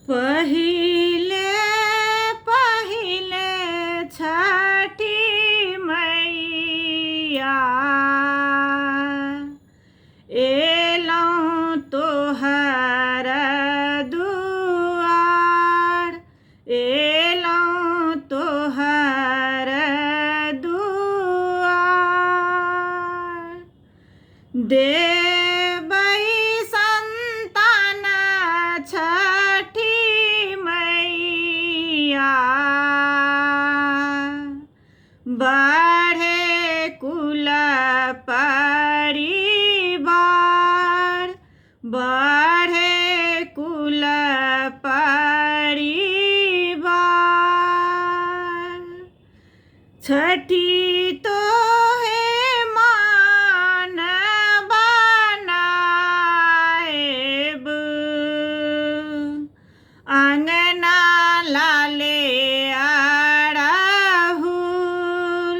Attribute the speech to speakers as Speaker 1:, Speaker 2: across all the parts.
Speaker 1: पहिले पहिले छठी मैया एलहुँ तोहर दुआर, एलहुँ तोहर दुआर। देबै संतान छठी मैया, बढ़े कुल परिवार, बढ़े कुल परिवार। छठी तोहे मान बनाएब, अङ्गना लाले अड़हुल,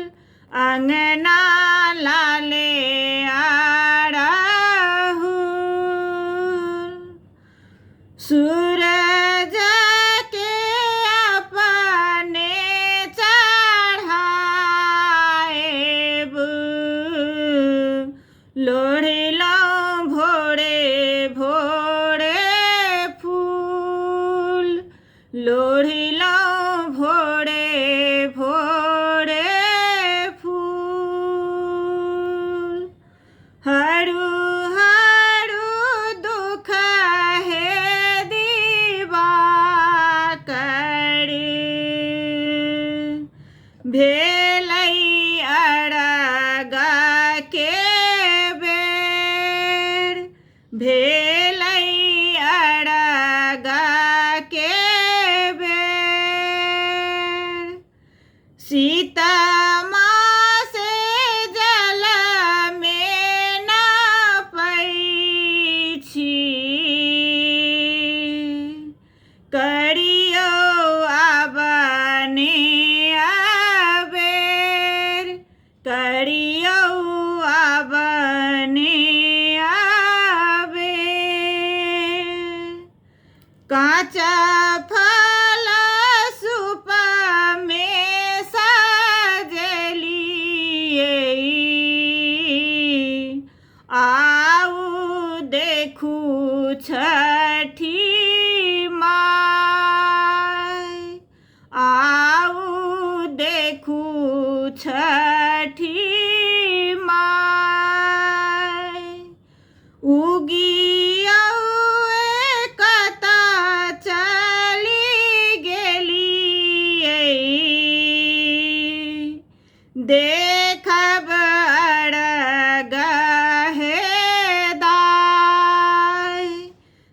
Speaker 1: अङ्गना लाले अड़हुल। सूरज के अपने चढ़ाएब, लोढ़लहुँ भोरे भोरे फूल, लोढ़लहुँ भोरे भोरे फूल। हरू हरू दुख हे दिवाकर, भेलै अरगा के बेर, भेलै अरगा के बेर। सीता माँ से जल में न पैछी, करियौ आबने अबेर, करियौ आबने अबेर। काँचा फल सूप में सजलियै, आउ देखू छठी माय, आउ देखू छठी माय। उगियौ कतऽ चलि गेलियै, देखब अरग हे दाय,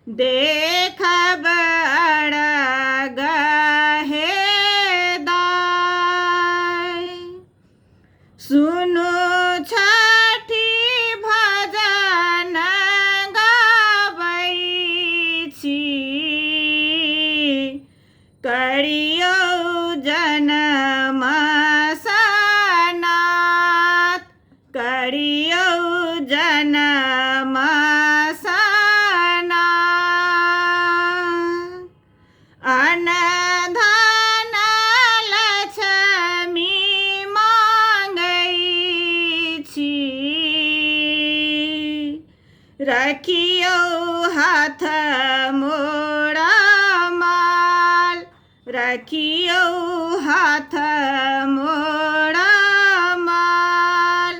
Speaker 1: देखब अरग हे दाय। सुनु छठी भजन गाबै छी, करियौ जनम सनात, करियौ जनम सनात। अनधन लक्ष्मी माँगै छी, रखियौ हाथ मोरा माल, रखियौ हाथ मोरा माल।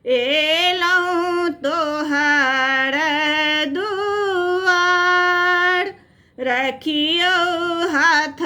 Speaker 1: एलहुँ तोहर दुआर, रखियौ हाथ